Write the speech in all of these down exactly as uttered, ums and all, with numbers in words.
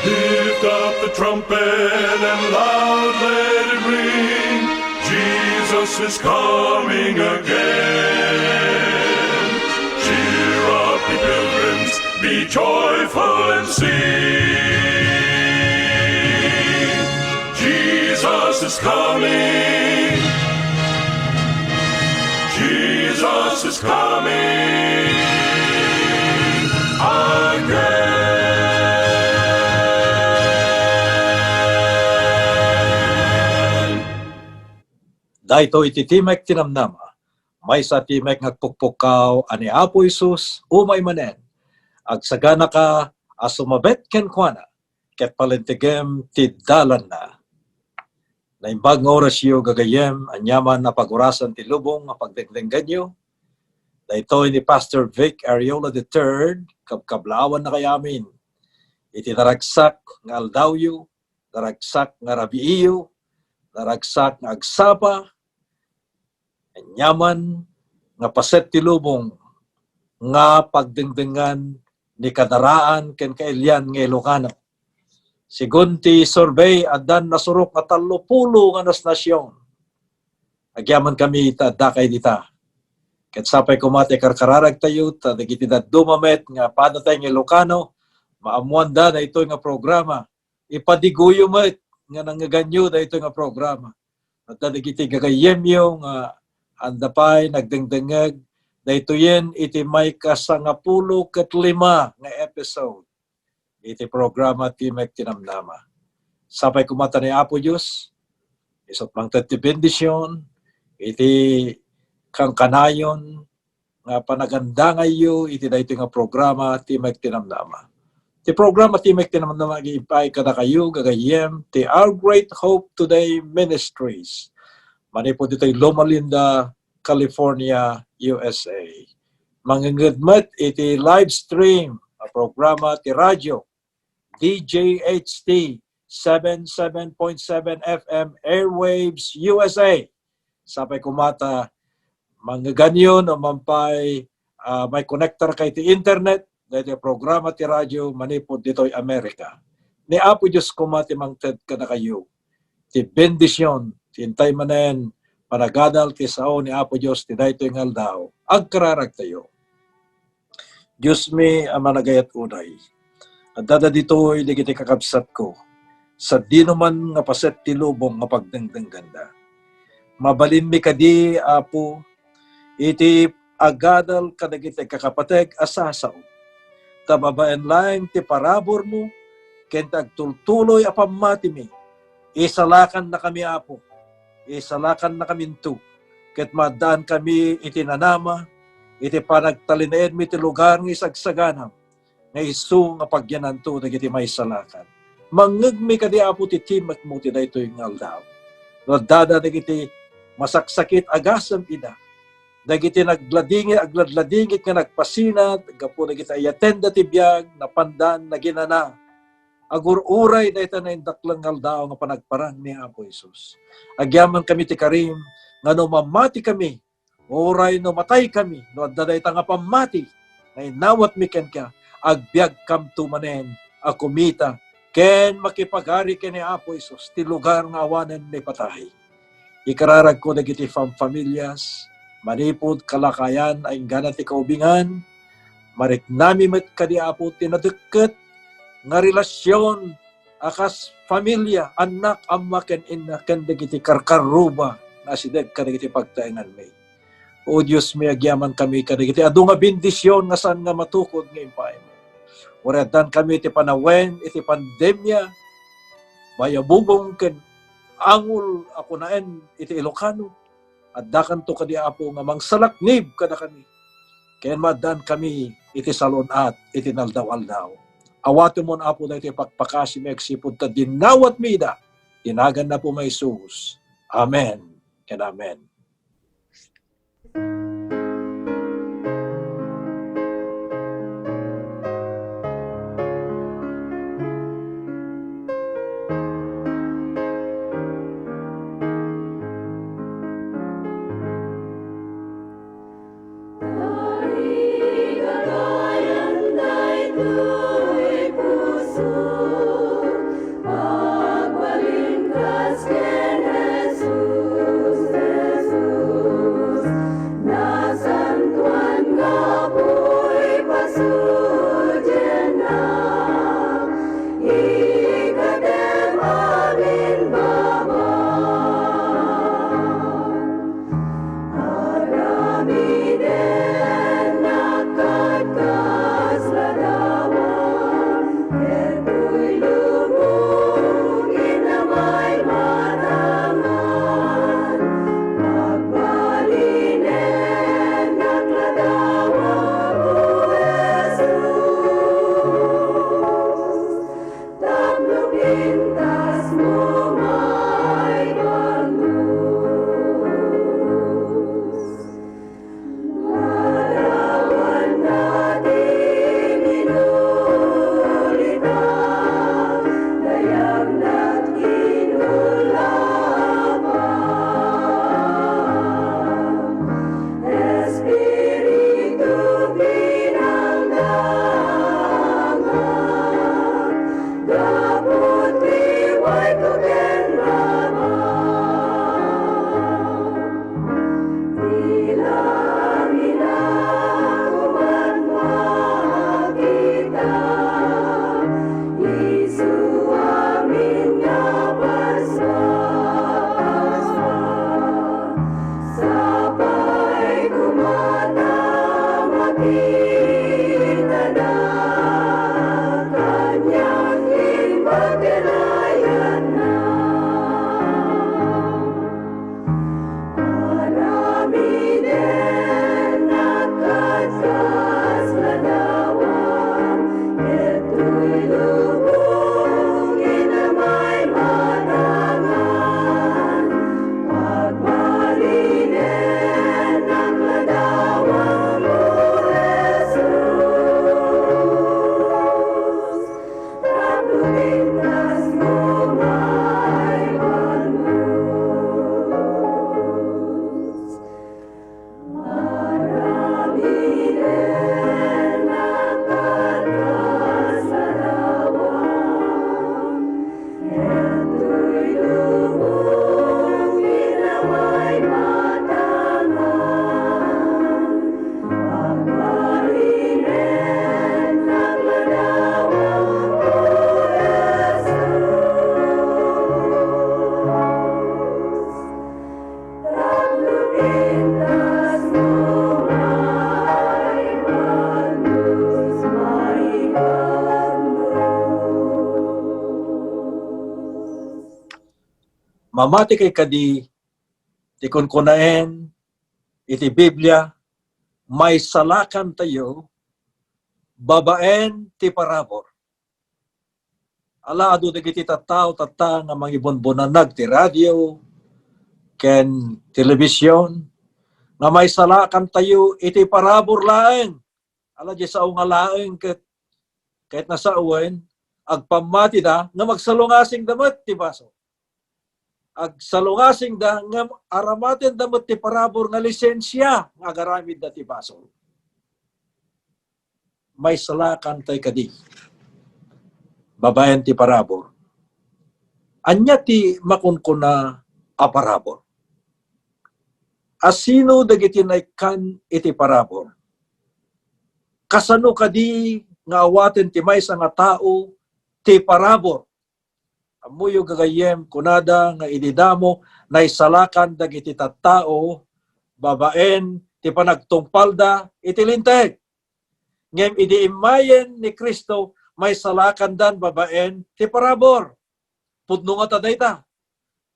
Lift up the trumpet and loud let it ring. Jesus is coming again. Cheer up, ye pilgrims, be joyful and sing. Jesus is coming. Jesus is coming again. Daytoy ti Timek ti Namnama. Maysa ti timek nga agpukpukkaw a ni Apo Jesus, umay manen, agsaganaka a sumabet kenkuana, ket palintegem ti dalanna. Naimbag nga orasyo, gagayyem, aniaman a pagurasan ti lubong nga pagdengdenggenyo. Daytoy ni Pastor Vic Ariola the third, kabkablaawanna kay amin iti naragsak nga aldawyo, naragsak nga rabiiyo, naragsak nga agsapa, aniaman nga paset ti lubong nga pagdengdengan ni kadaraan ken kailian nga Ilocano. Segun ti survey, addan nasurok nga tallopulo nga nasnasion. Agyaman kami ta adda kay dita. Ket sapay koma ti karkararagtayo, ta dagiti dadduma met nga padatay nga Ilocano, maammoanda daytoy nga programa. Ipadiguyo met nga nangngeganyo daytoy nga programa. Adda dagiti gagayyemyo nga adda pay nagdengdengngeg daytoyen iti maikasangapulo ket lima nga episode iti programa Timek ti Namnama. Sapay koma ta ni Apo Dios, isut' mangted ti bendision, iti kankanayon, nga panagandangayyo iti daytoy nga programa, Timek ti Namnama. Ti programa, Timek ti Namnama, ag-ipaay kadakayo, gagayyem, ti Our Great Hope Today Ministries. Manipud ditoy Loma Linda, California, U S A. Mangngeged met iti live stream a programa ti radyo, D J H T seven seven point seven F M airwaves, U S A. Sapay koma ta mangngegannyo no mampay, ah, maikonektarka iti internet, daytoy programa ti radyo manipud ditoy Amerika. Ni Apo Dios koma ti mangted kadakayo ti bendision, ti intay manen panagadal ti sao ni Apo Dios ti daytoy nga aldaw. Agkararagtayo. Diosmi a managayat unay, adda ditoy dagiti kakabsatko, sadinoman nga paset ti lubong nga pagdengdengganda. Mabalinmi kadi, Apo, iti agadal kadagiti kakapateg a sasao. Ta babaen laeng ti paraburmo ken ti agtultuloy a pammatimi, isalakannakami, Apo. Isalakannakaminto ket maaddaankami iti nanama, iti panagtalinaedmi ti lugar nga isagsaganam, nga isu nga pagyananto dagiti maisalakan. Mangngegmi kadi, Apo, ti timekmo ti daytoy nga aldaw. No addada dagiti masaksakit, agasem ida. Dagiti nagladingit, agladladingit nga nagpasinat gapu dagiti ayatenda ti biag, napanda, naginana. Agur-uray dayta naindakleng nga aldaw nga panagparang ni Apo Jesus. Agyamankami ti karim nga no mammatikami, uray no mataykami, no adda dayta nga pammati nga inawatmi kenka, agbiagkamto manen a kumita ken makipagari ken ni Apo Jesus ti lugar nga awanen ni patay. Ikararagko dagiti famfamilias, manipud kalakayan a inggana ti kaubingan, mariknami met kadi, Apo, ti nadekket nga relasyon a kas familia, annak, amma ken inna, ken dagiti karkarruba nga asideg kadagiti pagtaenganmi. O Diosmi, agyamankami kadagiti adu nga bendision nga saan nga matukod nga impaaymo. Uray addaankami iti panawen iti pandemia, bayabubong ken angol a kunaen iti Ilocano. Addakanto kadi, Apo, nga mangsalaknib kadakami ken maaddaankami iti salun-at iti naldaw-aldaw. Awatemon, Apo, daytoy pakpakasimi agsipud ta dinawatmi ida. Iti nagan ni Apo Jesus. Amen ken amen. Mamati kay kadi ti kunkunaen iti Biblia, maisalakantayo babaen ti parabur. Ala, adu dagiti tattao tatta nga mangibunbunanag ti radio ken television nga maisalakantayo iti parabur laeng. Ala, di sao nga laeng ket, ket nasawen, agpammatida nga magsalungasingda met ti basol. Agsalungasingda nga aramatenda met ti parabur nga lisensia nga agaramidda ti basol. Maisalakan tay kadi babaen ti parabur. Ania ti makunkuna a parabur? Asino dagiti naikkan iti parabur? Kasano kadi nga awaten ti maysa nga tao ti parabur? Ammoyo, gagayyem, kunada nga idi damo, naisalakan dagiti tattao babaen ti panagtungpalda iti Linteg. Ngem idi immayen ni Cristo, maisalakandan babaen ti parabur. Pudno ngata dayta.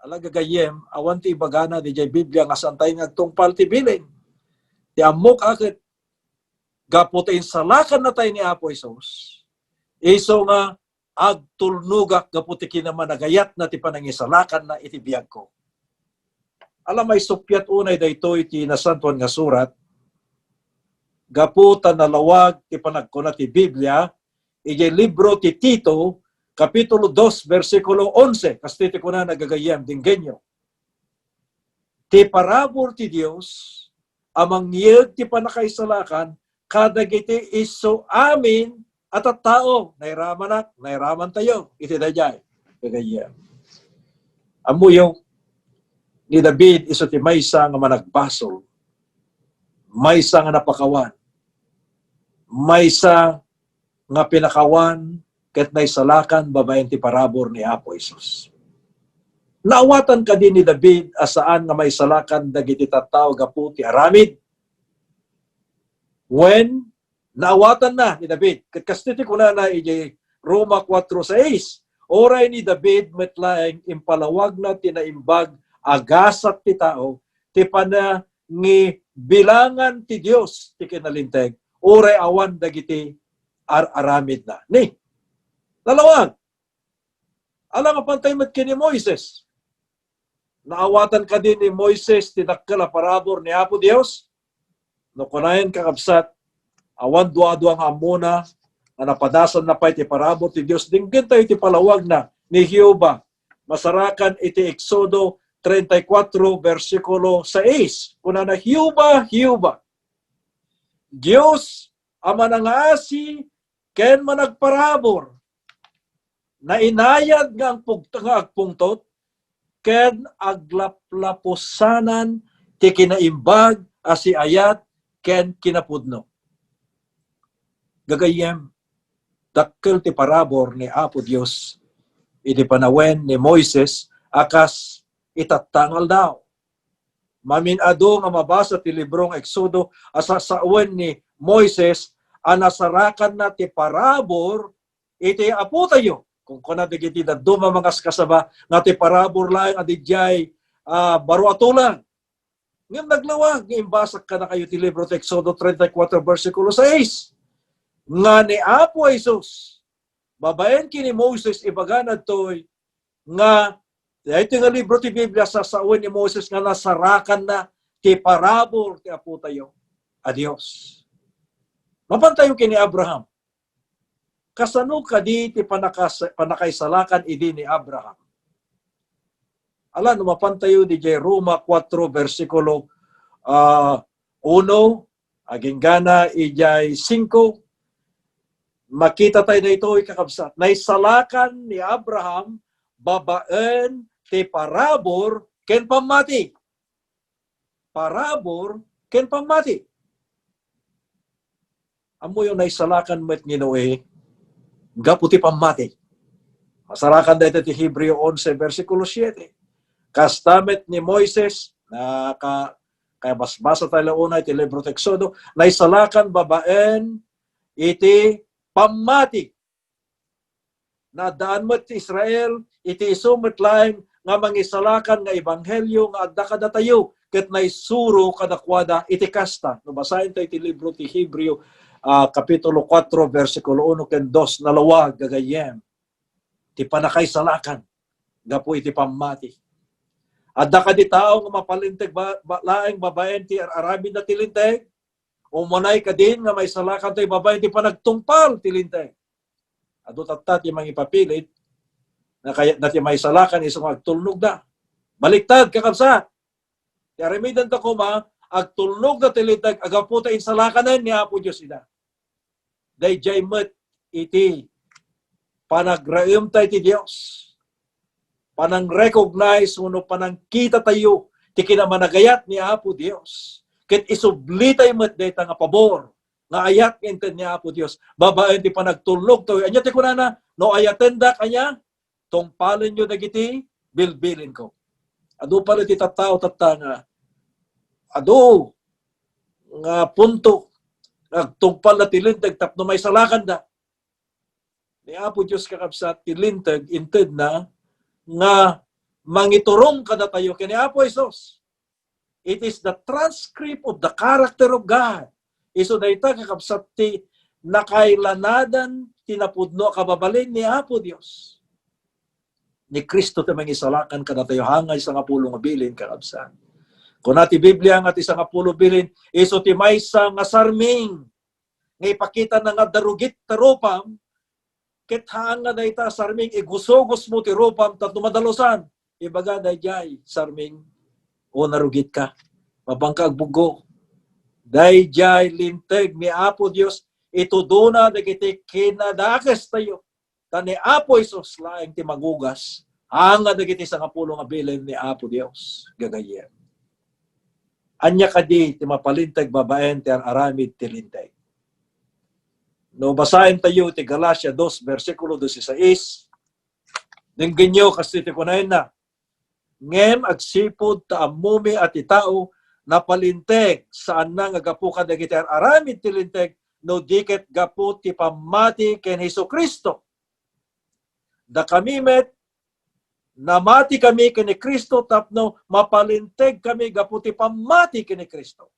Ala, gagayyem, awan ti ibagana didiay Biblia nga saantay nga agtungpal ti bilin. Ti ammok a ket gapu ta insalakan natay ni Apo Jesus, isu nga agtulnogak gapu ti kinamanagayatna ti panangisalakanna iti biagko. Ala, maisuppiat unay daytoy ti Nasantoan nga Surat, gapu ta nalawag ti panagkuna ti Biblia idiay libro ti Tito, Kapitulo dos, bersikulo onse, kastoy ti kunana, gagayyem, denggenyo. Ti parabur ti Dios a mangyeg ti pannakaisalakan kadagiti isu amin a tattao. Nairamanak, nairamantayo iti daydiay, gagayyem. Ammoyo, ni David isu ti maysa nga managbasol, maysa nga napakawan, maysa nga pinakawan ket naisalakan babaen ti parabur ni Apo Jesus. Naawatan kadi ni David a saan nga maisalakan dagiti tattao gapu ti aramid? Wen, naawatanna ni David. Ket kastoy ti kunana idiay Roma kuatro sais, uray ni David met laeng impalawagna ti naimbag a gasat ti tao, ti panangibilangan ti Dios ti kinalinteg, uray awan dagiti ar-aramidna. Ni, nalawag. Ala, mapantay met ken ni Moises. Naawatan kadi ni Moises ti dakkel a parabur ni Apo Dios? No kunaen, kakabsat, awan duadua nga ammona nga napadasanna pay ti parabur ti Dios. Denggentayo ti palawagna ni Jehovah. Masarakan iti Exodo treinta y cuatro, bersikulo sais. Kunana, Jehovah, Jehovah, Dios a manangaasi ken managparabur, nainayad nga agpug-, nga agpungtot, ken aglaplapusanan ti kinaimbag a siayat ken kinapudno. Gagayyem, dakkel ti parabur ni Apo Dios idi panawen ni Moises a kas itatta nga aldaw. Mamin-adu nga mabasa ti librong Exodo a sasawen ni Moises a nasarakanna ti parabur iti Apotayo. Kunkunana dagiti dadduma a mangaskasaba nga ti parabur laeng a didiay, ah, baro a tulag. Ngem naglawag nga imbasak kadakayo ti libro ti Exodo treinta y cuatro, bersikulo sais, nga ni Apo Jesus, babaen ken ni Moses, ibagana ditoy nga daytoy nga libro ti Biblia, sasawen ni Moses nga nasarakanna ti parabur ti Apotayo a Dios. Mapantayo ken ni Abraham. Kasano kadi ti panakas-, pannakaisalakan idi ni Abraham? Ala, no mapantayo didiay Roma kuatro, bersikulo, ah, uno, aginggana idiay singko, makita tayo daytoy, kakabsat. Naisalakan ni Abraham babaen ti parabur ken pammati. Parabur ken pammati. Ammoyo, naisalakan met ni Noe gapu ti pammati. Masarakan dayta ti Hebreo onse, bersikulo siete. Kasta met ni Moises, naka-, kaya basbasa tayo la unay ti libro ti Exodo, naisalakan babaen iti pammati. Naaddaan met ti Israel iti isu met laeng nga mangisalakan nga ebanghelio nga adda kadatayo, ket naisuro kadakuada iti kasta. No basaentayo ti libro ti Hebreo, ah, kapitulo kuatro, bersikulo uno ken dos, nalawag, gagayyem, ti pannakaisalakan gapu iti pammati. Adda kadi tao nga mapalinteg ba, ba, laeng babaen ti ar-aramidna ti linteg? Umanay kadin nga maisalakan tayo babaen ti panagtungpal ti linteg? Adu tatta ti mangipapilit, na kayatna ti maisalakan isu nga agtulnogda. Baliktad, kakabsat. Ti aramidenta koma, agtulnogda ti linteg, agapu ta insalakanen ni Apo Dios ida. Daydiay met iti panagraemta iti Dios, panang-recognize wenno panangkita tayo ti kinamanagayat ni Apo Dios. Ket isublitayo met dayta nga pabor nga ayat nga inted ni Apo Dios babaen ti panagtulnog tayo. Ania ti kunana? No ayatendak, ania? Tungpalenyo dagiti bilbilinko. Adu pay ti tattao tatta nga adu nga punto nga agtungpalda ti linteg tapno maisalakanda. Ni Apo Dios, kakabsat, ti linteg intedna nga mangiturong kadatayo ken ni Apo Jesus. It is the transcript of the character of God. Isu dayta, kakabsat, ti nakailanadan ti napudno a kababalin ni Apo Dios. Ni Cristo ti mangisalakan kadatayo, hangay sangapulo nga bilin, kakabsat. Kuna ti Biblia nga ti sangapulo bilin, isu ti maysa nga sarming nga ipakitana nga adda rugit ta rupam, ket haan nga dayta sarming, igusugosmo ti rupam tapno madalusan. Ibaga daydiay sarming, o narugitka, mapanka agbuggo. Daydiay linteg ni Apo Dios, itudona dagiti kinadakestayo. Ta ni Apo Jesus laeng ti magugas, haan nga dagiti sangapulo nga bilin ni Apo Dios, gagayyem. Ania kadi ti mapalinteg babaen ti ar-aramid ti linteg? No basaentayo ti Galacia dos, bersikulo dieciséis, denggenyo, kastoy ti kunana, ngem agsipud ta ammomi a ti tao napalinteg, saanna nga gapu kadagiti ar-aramid ti linteg, no di ket gapu ti pammati ken Jesu-Cristo. Dakami met, namatikami ken ni Cristo tapno mapalintegkami gapu ti pammati ken ni Cristo.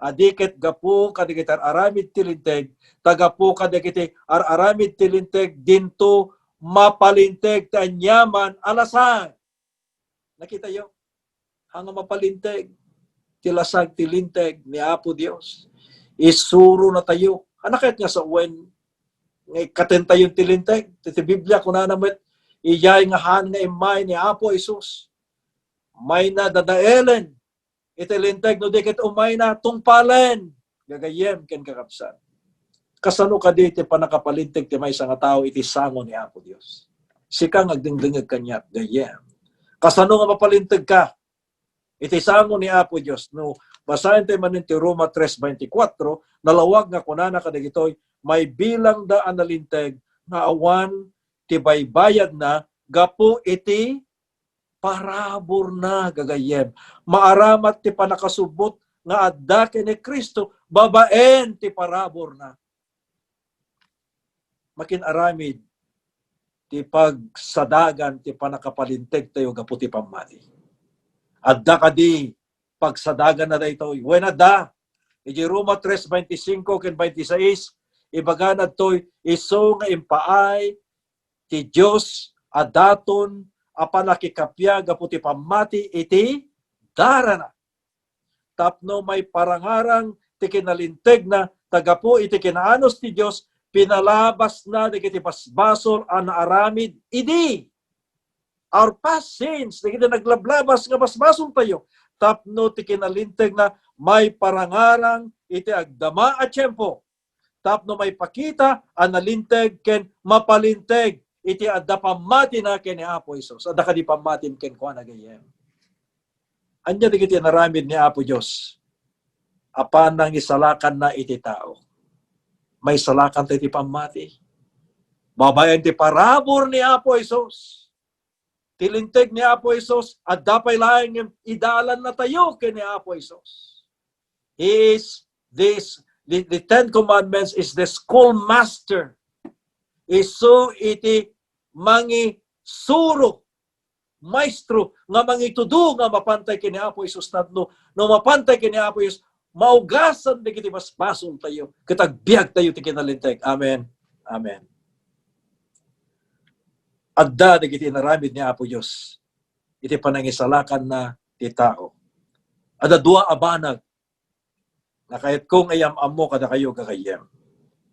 A di ket gapu kadagiti ar-aramid ti linteg, ta gapu kadagiti ar-aramid ti linteg, dinto mapalinteg ti aniaman a lasag. Nakitayo? Haan nga mapalinteg ti lasag ti linteg ni Apo Dios. Isuronatayo. Ania kayat nga sawen nga ikkatentayon ti linteg? Ti, ti Biblia, kunana met, idiay nga haan nga immay ni Apo Jesus, mayna dadaelen iti linteg, no di ket umayna tungpalen, gagayyem ken kakabsat. Kasano kadi ti pannakapalinteg ti maysa nga tao iti sango ni Apo Dios? Sika nga agdengdengngeg kaniak, gayyem. Kasano nga mapalintegka iti sango ni Apo Dios? No basaentayo manen ti Roma tres veinticuatro, nalawag nga kunana kadagitoy, maibilangda a nalinteg nga awan ti baybayadna gapu iti paraburna, gagayyem. Maaramat ti pannakasubbot nga adda ken ni Cristo babaen ti paraburna. Makin-aramid ti pagsadagan ti pannakapalintegtayo gapu ti pammati. Adda kadi pagsadaganna daytoy? Wen, adda. Iti Roma tres veinticinco ken veintiséis, ibagana ditoy, isu nga impaay ti Dios a daton a pannakikappia gapu ti pammati iti darana, tapno maiparangarang ti kinalintegna, ta gapu iti kinaanus ti Dios, pinalabasna dagiti basbasol a naaramid idi, our past sins, dagiti naglablabas nga basbasoltayo, tapno ti kinalintegna maiparangarang iti agdama a tiempo, tapno maipakita a nalinteg ken mapalinteg iti adda pammatina ken ni Apo Jesus. Adda kadi pammatim kenkuana, gayyem? Ania dagiti inaramid ni Apo Dios a panangisalakanna iti tao? Maisalakan tayo iti pammati. Babaen ti parabur ni Apo Jesus. Ti linteg ni Apo Jesus, adda pay laeng ngem idalannatayo ken ni Apo Jesus. He is this, the, the Ten Commandments is the schoolmaster. Isu iti mangisuro maestro nga mangitudo nga mapantay ken ni Apo Jesus tapno no mapantay ken ni Apo Jesus, maugasan dagiti basbasoltayo ket agbiagtayo ti kinalinteg. Amen. Amen. Adda dagiti inaramid ni Apo Dios iti panangisalakanna ti tao. Adda dua a banag nga kayatko nga iyam-ammo kadakayo, gagayyem.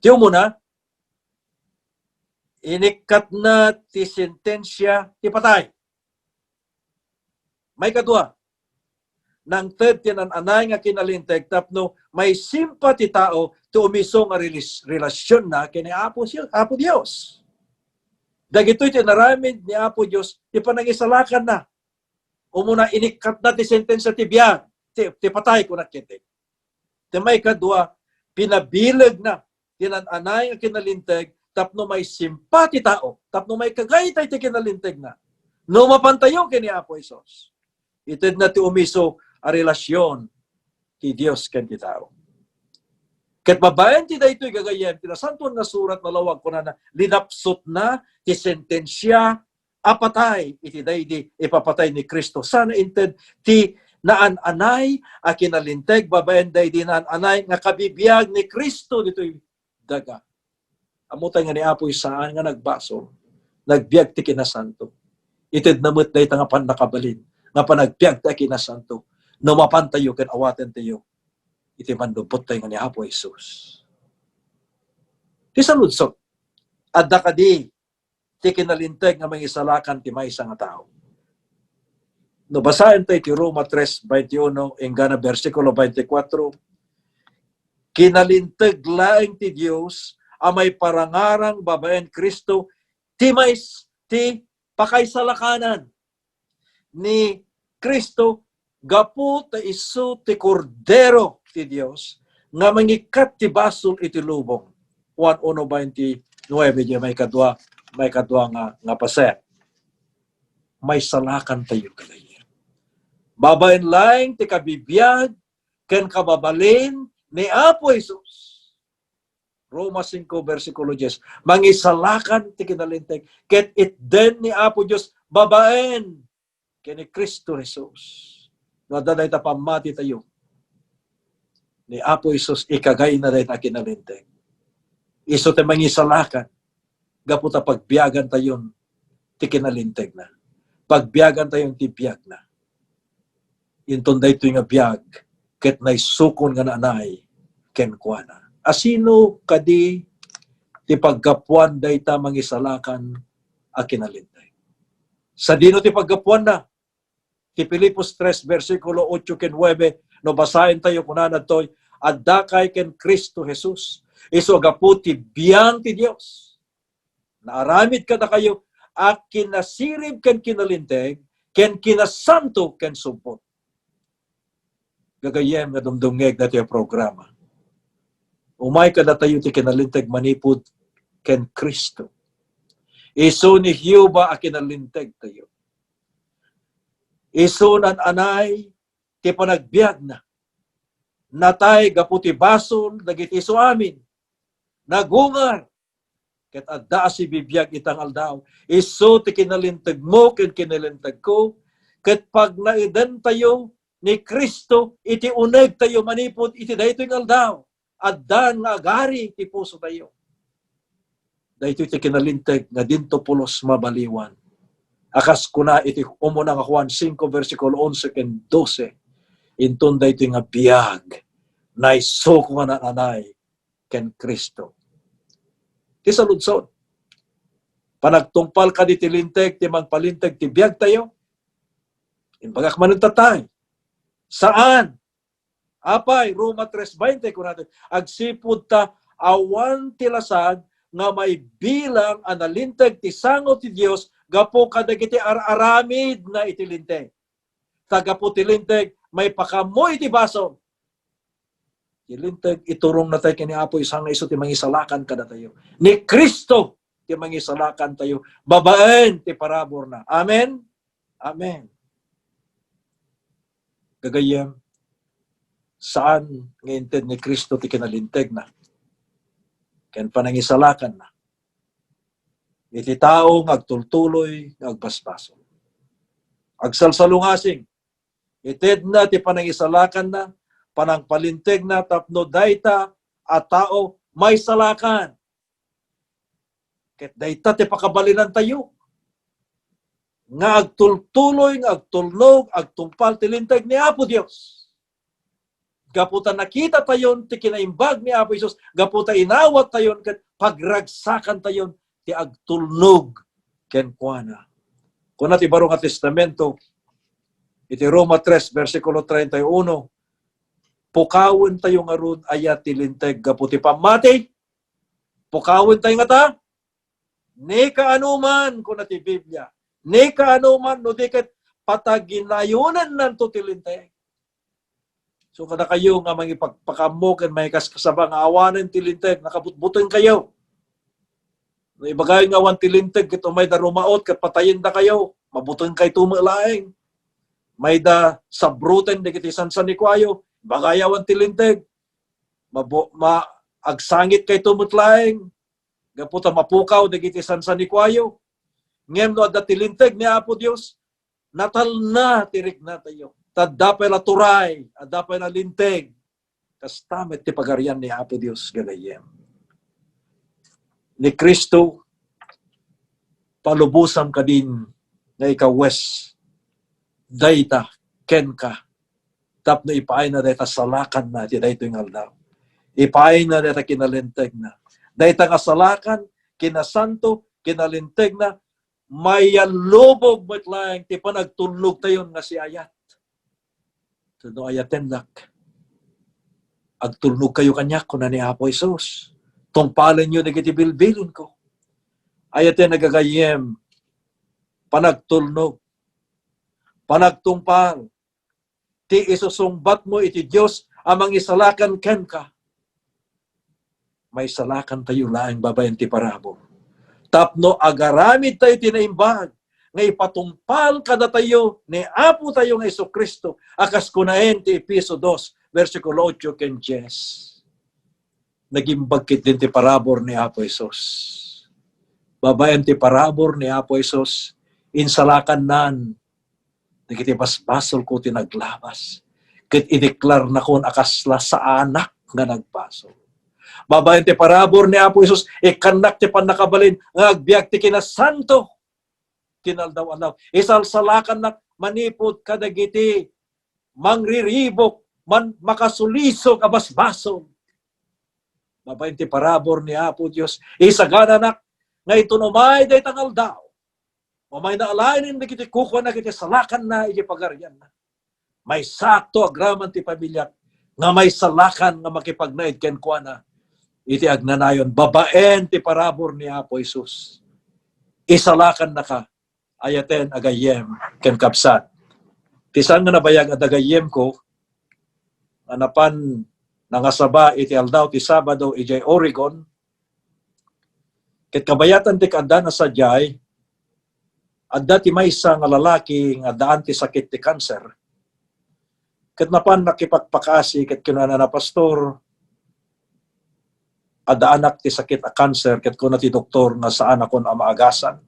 Ti umuna, inikkatna ti sentensia ti patay. Maikadua, nangted ti nan-anay nga kinalinteg tapno maisimpa ti tao ti umiso nga relis-, relasionna ken ni Apo, Apo Dios. Dagitoy ti inaramid ni Apo Dios ti panangisalakanna. Umuna, inikkatna ti sentensia ti biag, ti, ti patay, kuna ketdi. Ti maikadua, pinabilegna ti nan-anay nga kinalinteg tapno maisimpa ti tao, tapno maikagayta iti kinalintegna. No mapantayo ken ni Apo Jesus, itedna ti umiso a relasion ti Dios ken ti tao. Ket babaen ti daytoy, gagayyem, ti Nasantoan nga Surat nalawag, kunana, linapsutna ti sentensia a patay iti daydi ipapatay ni Cristo. Sana inted ti naan-anay a kinalinteg babaen daydi naan-anay nga kabibiag ni Cristo ditoy daga. Ammotay nga ni Apo saan nga nagbasol, nagbiag ti kinasanto. Itedna met dayta nga pannakabalin nga panagbiag ti kinasanto. No mapantayo ken awatentayo iti mannubottayo nga ni Apo Jesus. Ti saludsod, adda kadi ti kinalinteg nga mangisalakan ti maysa nga tao? No basaentayo ti Roma tres veintiuno, inggana bersikulo veinticuatro, kinalinteg laeng ti Dios a maiparangarang babaen Cristo ti mais-, ti pakaisalakanan ni Cristo gapu ta isu ti Kordero ti Dios nga mangikkat ti basol iti lubong. Juan uno veintinueve, di maikadua, maikadua nga, nga paset. Maisalakantayo kadaydi. Babaen laeng ti kabibiag ken kababalin ni Apo Jesus. Roma singko, bersikulo dies, mangisalakan ti kinalinteg, ket itden ni Apo Dios babaen ken ni Cristo Jesus. No adda dayta pammatitayo, ni Apo Jesus ikagayna dayta a kinalinteg. Isu ti mangisalakan gapu ta pagbiagantayon ti kinalintegna. Pagbiagantayon ti biagna. Inton daytoy nga biag, ket naisukon nga naanay kenkuana. Asino kadi ti paggapuan dayta mangisalakan a kinalinteg? Sadino ti paggapuanna? Ti Filipos tres, bersikulo ocho ken nuebe, no basaentayo, kunana ditoy, "Addakay ken Cristo Jesus, isu a gapu ti biang ti Dios. Naaramid kadakayo a kinasirib ken kinalinteg, ken kinasanto ken subbot." Gagayyem nga dumdumngeg daytoy a programa, umay kadatayo ti kinalinteg manipud ken Cristo. Isu ni Jehovah a kinalintegtayo. Isu naan-anay ti panagbiagna. Natay gapu ti basol dagiti isu amin. Nagungar. Ket adda a sibibiag ita nga aldaw. Isu ti kinalintegmo ken kinalintegko. Ket pagnaedentayo ni Cristo iti unegtayo manipud iti daytoy nga aldaw. Addan nga agari ti pusotayo. Daytoy ti kinalinteg nga dinto pulos mabaliwan. A kas kuna iti umuna nga Juan singko, bersikulo onse ken dose, inton daytoy nga biag, naisukon nga naan-anay ken Cristo. Ti saludsod, panagtungpal kadi ti linteg ti mangpalinteg ti biagtayo? Imbagak manen tatay, saan. Apay, Roma tres veinte, kunana, agsipud ta awan ti lasag nga maibilang a nalinteg ti sango ti Dios gapu kadagiti ar-aramidna iti linteg. Ta gapu ti linteg, maipakaammo iti basol. Ti linteg, iturongna tayo ken ni Apo, isa nga isu ti mangisalakan kadatayo. Ni Cristo ti mangisalakan tayo babaen ti paraburna. Amen? Amen. Gagayyem, saan nga inted ni Cristo ti kinalintegna ken panangisalakanna iti tao nga agtultuloy nga agbasbasol. Agsalsalungasing. Itedna ti panangisalakanna, panangpalintegna, tapno dayta a tao maisalakan. Ket dayta ti pakabalinantayo nga agtultuloy, nga agtulnog, agtungpal ti Linteg ni Apo Dios. Gapu ta nakitatayon ti kinaimbag ni Apo Jesus, gapu ta inawattayon ket pagragsakantayon ti agtulnog kenkuana. Kuna ti Baro nga Testamento, iti Roma tres, bersikulo treinta y uno, "Pukawentayo ngarud aya ti Linteg gapu ti pammati?" Pukawentayo ngata? Ni kaanoman, kuna ti Biblia. Ni kaanoman, no di ket pataginayonennanto ti Linteg. So, kadakayo nga mangipagpakaammo ken mangikaskasaba nga awanen ti Linteg, nakabutbutengkayo. No ibagayo nga awan ti Linteg, ket umayda rumaot, ket patayendakayo, mabutengkayto met laeng. Mayda sabruten dagiti sansanikuayo, ibagayo awan ti Linteg, mabu-, ma-, agsangitkayto met laeng, gapu ta mapukaw dagiti sansanikuayo. Ngem no adda ti Linteg ni Apo Dios, natalna ti riknatayo. Ta adda pay la turay, adda pay la Linteg. Kasta met ti pagarian ni Apo Dios, gagayyem. Ni Cristo, palubosam kadin nga ikawes dayta kenka tapno ipaayna dayta salakanna iti daytoy nga aldaw. Ipaayna dayta kinalintegna. Dayta nga salakan, kinasanto, kinalintegna, mayallubog met laeng ti panagtulnogtayon nga siayat. Ket no ayatennak, agtulnogkayo kaniak, kuna ni Apo Jesus. Tungpalenyo dagiti bilbilinko. Ayaten a gagayyem, panagtulnog, panagtungpal, ti isusungbatmo iti Dios a mangisalakan kenka. Maisalakantayo laeng babaen ti parabur. Tapno agaramidtayo ti naimbag nga ipatungpal kadatayo ni Apotayo nga Jesu-Cristo, a kas kunaen ti Efeso dos, bersikulo otso ken dies. Nagimbag ketdin ti parabur ni Apo Jesus. Babaen ti parabur ni Apo Jesus, insalakannan dagiti basbasolko ti naglabas, ket ideklarnakon a kasla saanak nga nagbasol. Babaen ti parabur ni Apo Jesus, ikkannak ti pannakabalin nga agbiag ti kinasanto ti naldaw-aldaw. Isalsalakannak manipud kadagiti mangriribuk, man-, makasulisog a basbasol. Babaen ti parabur ni Apo Dios, isagananak nga inton umay dayta nga aldaw, umay naalaenen dagiti kukuanak iti salakanna iti pagarianna. Maysakto agraman ti pamiliak nga maisalakan nga makipagnaed kenkuana iti agnanayon babaen ti parabur ni Apo Jesus. Isalakannaka, ayaten a gayyem ken kabsat. Ti saan nga nabayag a dagayyemko, nga napan nangasaba iti aldaw ti Sabado idiay Oregon, ket kabayatan ti kaaddana sadiay, adda ti maysa nga lalaki nga addaan ti sakit ti kanser. Ket napan nakipagpakasi ket kinunana, "Pastor, addaanak ti sakit a kanser," ket kuna ti doktor nga saanakon a maagasan.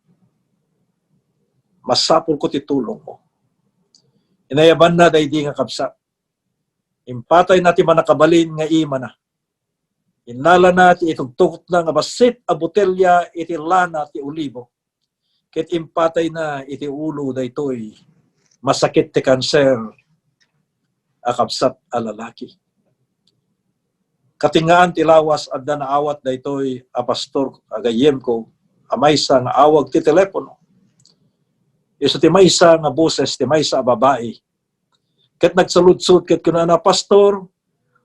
"Masapulko ti tulongmo." Inayabanna daydi nga kabsat. Impatayna ti mannakabalin nga imana. Innalana ti itugtugotna nga bassit a botelya iti lana ti olibo, ket impatayna iti ulo daytoy masakit ti kanser a kabsat a lalaki. Katingaan ti lawas, adda naawat daytoy a pastor a gayyemko a maysa nga awag ti telepono. Isu ti maysa nga boses ti maysa a babai. Ket nagsaludsod ket kunana, "Pastor,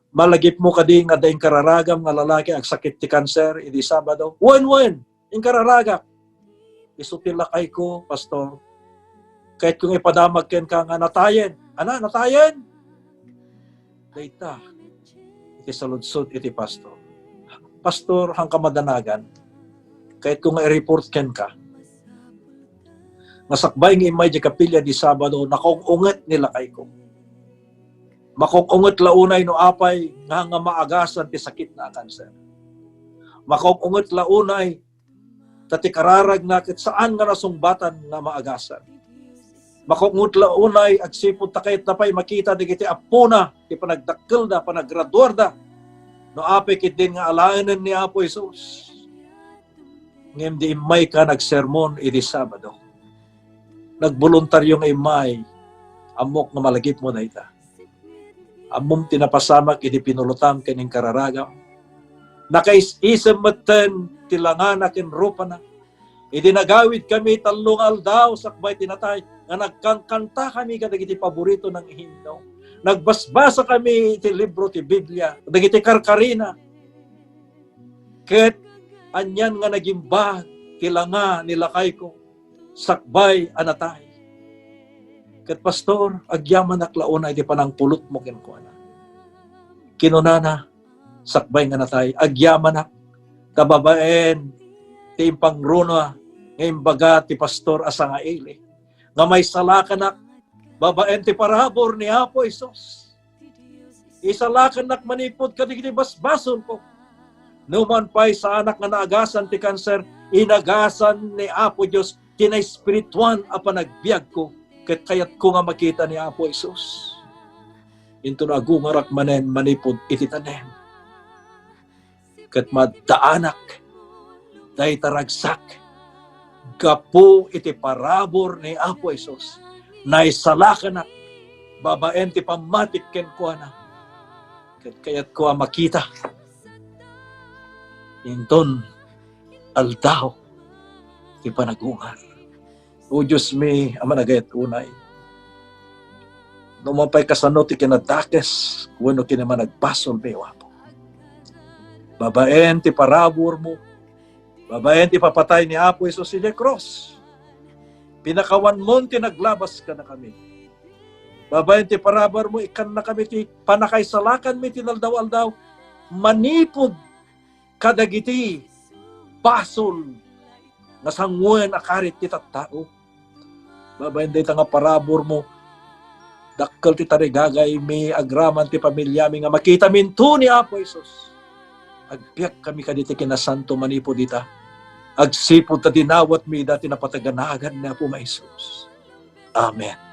malagipmo kadi nga adda inkararagam nga lalaki agsakit ti kanser idi Sabado?" "Wen, wen, inkararagak." "Isu ti lakayko, Pastor. Kayatko nga ipadamag kenka nga natayen." "Ana, natayen?" Dayta iti saludsod iti pastor. "Pastor, haanka madanagan. Kayatko nga i-report kenka nga sakbay nga immay di kapilya di Sabado, nakaung-unget ni lakayko. Makaung-unget la unay no apay nga, nga maagasan ti sakitna a kanser. Makaung-unget la unay ta ti kararagna ket saan nga nasungbatan nga maagasan. Makukngot la unay agsipud ta kayatna pay makita dagiti appona ti panagdakkelda, panagraduarda. No apay ketdin nga alaenen ni Apo Jesus. Ngem di immayka nagsermon idi Sabado. Nagboluntario nga immay, ammok nga malagipmo dayta. Ammom ti napasamak idi pinulotam ken inkararagam. Nakaisisem metten ti langana ken rupana. Idi nagawidkami tallo nga aldaw sakbay ti natay, nga nagkankantakami kadagiti paborito nga himno. Nagbasbasakami iti libro ti Biblia, dagiti karkarina. Ket anian nga nagimbag ti langa ni lakayko sakbay a natay. Ket, "Pastor, agyamanak la unay ti panangpulotmo kenkuana." Kinunana, sakbay nga natay, "Agyamanak, ta babaen ti impangruna nga imbaga ti pastor a sangaili, nga maisalakanak babaen ti parabur ni Apo Jesus. Isalakannak manipud kadagiti basbasolko. Numan pay saanak nga naagasan ti kanser, inagasan ni Apo Dios ti naespirituan a panagbiagko, ket kayatko nga makita ni Apo Jesus. Inton agungarak manen manipud iti tanem, ket maddaanak dayta ragsak gapu iti parabur ni Apo Jesus. Naisalakanak babaen ti pammatik kenkuana. Ket kayatko a makita inton aldaw ti panagungar." O Dios mi a managayat unay, no man pay kasano ti kinadakes wenno kinamanagbasolmi, O Apo, babaen ti paraburmo, babaen ti papatay ni Apo Jesus idiay krus, pinakawanmon ti naglabas kadakami. Babaen ti paraburmo, ikkannakami ti pannakaisalakanmi ti inaldaw-aldaw manipud kadagiti basol nga sanguen a karit ti tattao. Babaen dayta nga paraburmo, dakkel ti tarigagaymi agraman ti pamiliami nga makitaminto ni Apo Jesus. Agbiagkami kaditi kinasanto manipud ita, agsipud ta dinawatmi ida ti napataganagan ni Apo nga Jesus. Amen.